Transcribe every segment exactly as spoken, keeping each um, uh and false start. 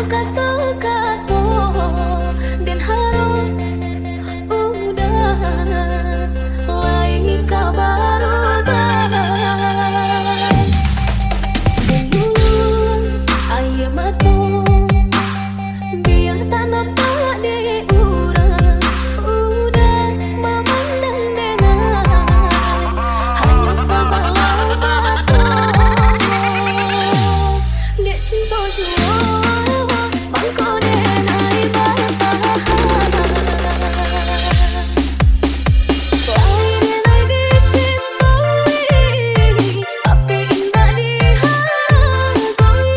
Kato-kato den harap udah lai ka barubah. Den nulun aia mato, bia tak nampak dek urang, udah mamandang denai, hanyo sabalah mato. Dek cinto juo, mangko denai batahan. Lai denai dicintoi, tapi indak dihargoi.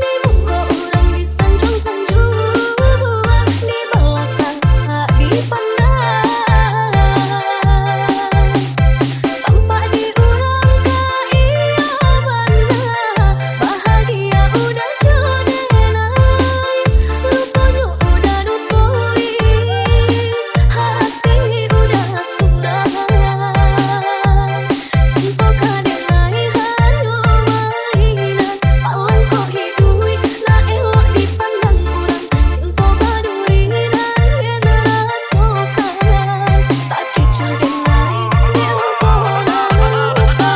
Di muko urang disanjuang-sanjuang, di balakang tak dipandang. Tampak di urang ka iyo bana, bahagia udah jo denai, ruponyo udah dutoi, hati udah surang. Cinto ka denai hanyo mainan, alangkah iduik nak elok dipandang urang. Cinto badurik nan den rasokan, takicuah denai dek rupo nan rupo.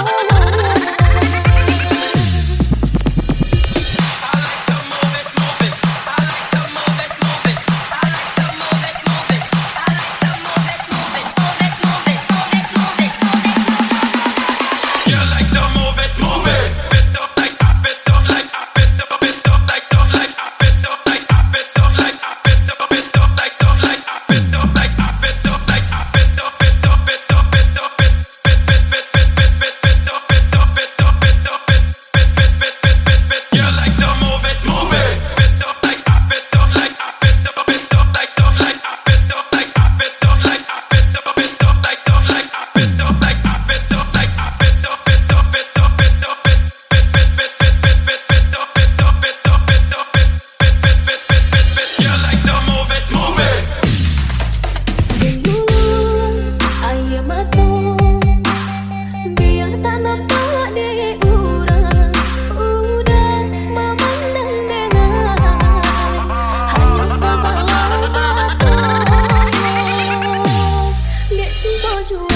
Aia mato, bia tak nampak dek urang, udah mamandang denai, hanyo sabalah mato. Dek cinto juo,